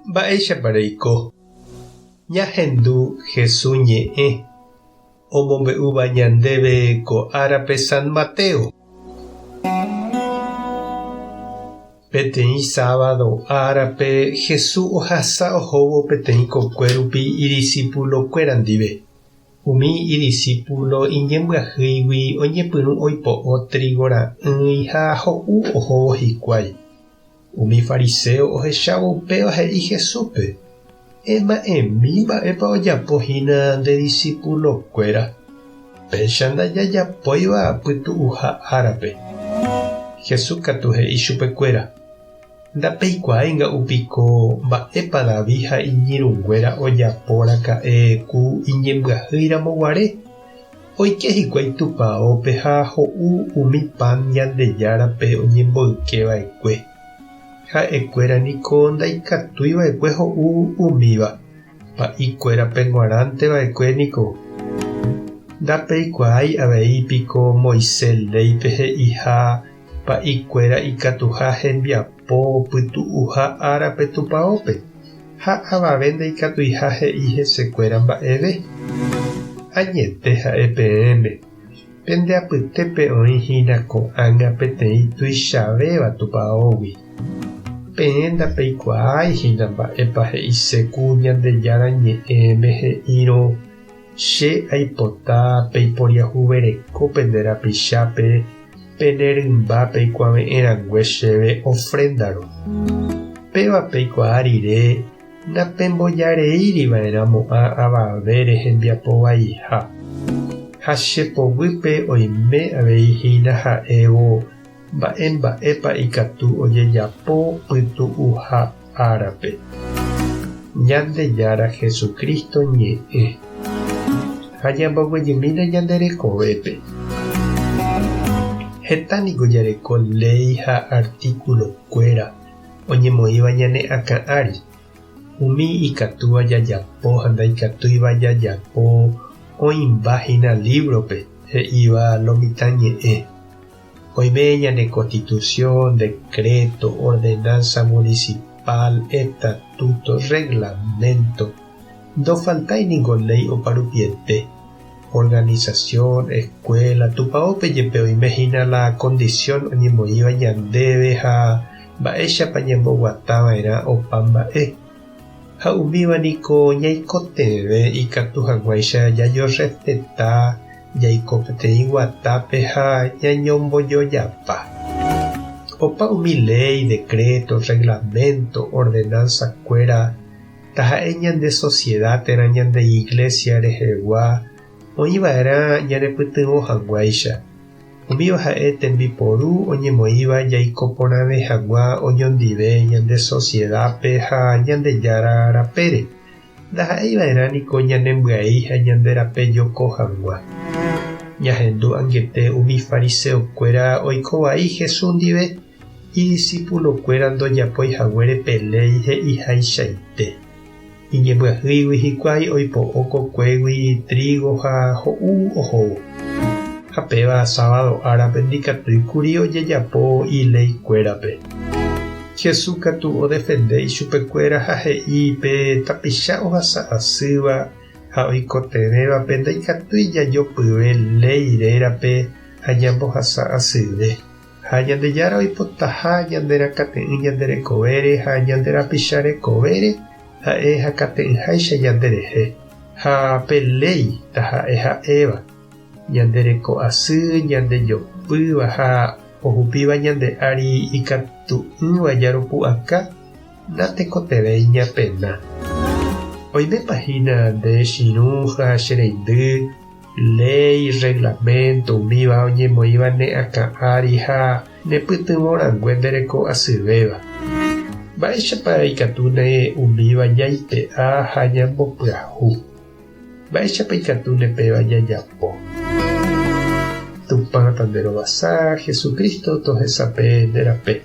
Mba'éichapa reiko? Ñahendu Hesu ñe'ẽ omombe'úva ñandéve ko árape San Mateo. Peteĩ sábado árape Hesu ohasa ohóvo peteĩ kokue rupi idisipulokuéra ndive. Umi idisípulo iñembyahýigui oñepyrũ oipo'o trígo ra'ỹi ha ho'u ohóvo hikuái. Umi fariséo ohechávo upéva he'i Jesúspe, Ema'ẽmi mba'épa ojapo hína nde disipulokuéra, péicha ndajajapóiva pytu'uha árape. Jesús katu he'i chupekuéra, Ndapeikuaái nga'u piko mba'épa David ha iñirũnguéra ojapo raka'e ku iñembyahýi ramo guare? Oike hikuái tupaópe ha ho'u umi pan Ñandejárape oñemboyke va'ekue. Ha'ekuéra niko ndaikatúi va'ekue ho'u umíva, pa'i kuérape g̃uarãnte va'ekue niko. Ndapeikuaái avei piko Moisés léipe he'iha Pa'ikuéra ikatuha hembiapo pytu'uha árape tupaópe, ha avave ndaikatuiha he'i hesekuéra mba'eve. Añete ha'e peẽme, pende apytépe oĩ hína ko'ág̃a peteĩ tuichavéva tupaógui. Peẽ ndapeikuaái hína mba'épa he'ise ku Ñandejára Ñe'ẽme he'írõ, Che aipota peiporiahuvereko pende rapichápe pene rymba peikuave'ẽ rangue chéve ofréndarõ. Péva peikuaa rire napembojareíri va'erã mo'ã avavére hembiapo vaiha. Ha che poguýpe oime avei hína ha'évo mba'e mba'épa ikatu ojejapo pytu'uha árape. Ñandejára Jesucristo ñe'ẽ. Ha ñamboguejymína ñande rekovépe. Heta niko jareko léi ha artículo-kuéra oñemoĩva ñane akã ári. Umi ikatúva jajapo ha ndaikatúiva jajapo oĩmba hína lívrope he'íva lo mitã ñe'ẽ. Oime ñane Constitución, decreto, ordenanza municipal, estatuto, reglamento. Ndofaltái ningo léi oparupiete. Organización, escuela, tupaópe jepe oime hína la condición oñemoĩva ñandéve ha mba'éichapa ñamboguata va'erã opa mba'e. Ha umíva niko ñaikotevẽ ikatu hag̃uáicha jajorrespeta, jaiko peteĩ guatápe ha ñañombojojapa. Opa umi léi, decreto, reglamento, ordenanza-kuéra, taha'e ñande sociedad térã ñande iglesia rehegua, oĩ va'erã ñanepytyvõ hag̃uáicha. Umíva ha'e tembiporu oñemoĩva jaiko porãve hag̃ua oñondive ñande sociedad-pe ha Ñandejára rapére. Ndaha'éi va'erã niko ñanembyai ha ñande rape joko hag̃ua. Ñahendu angete umi fariseo-kuéra oiko vai Jesús ndive, idisípulo-kuéra ndojapói haguére pe léi he'ihaichaite. Iñembyahýigui hikuái oipo'o kokuégui trígo ha ho'u ohóvo. Ha péva sábado árape ndikatúi kuri ojejapo ileikuérape. Jesús katu odefende ichupekuéra ha he'i pe tapicha ohasa asýva ha oikotevẽvape ndaikatúi jajopyve léi rérape ha ñambohasa asyve. Ha Ñandejára oipotaha ñande rakate'ỹ ñande rekovére ha ñande rapicha rekovére, ha'e hakate'ỹháicha ñande rehe. Ha pe léi taha'e ha'éva, ñande reko asy, ñande jopýva ha ohupíva ñande ári ikatu'ỹva jaropu'aka, natekotevẽi ñapena. Oimépa hína nde chirũ ha che reindy Léi, reglamento, umíva oñemoĩva ne akã ári ha ne pytyvõ rangue nde reko asyvéva. Mba'éichapa ikatúne umíva jaipe'a ha ñambopyahu? Mba'éichapa ikatúne péva jajapo? Tupã tanderovasa, Jesucristo tohesape nde rape.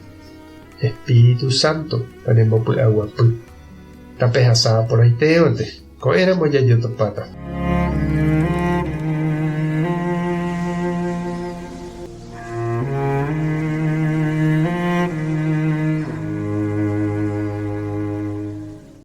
Espíritu Santo tanembopy'aguapy. Tapehasa porãitévante, ko'ẽramo jajotopáta.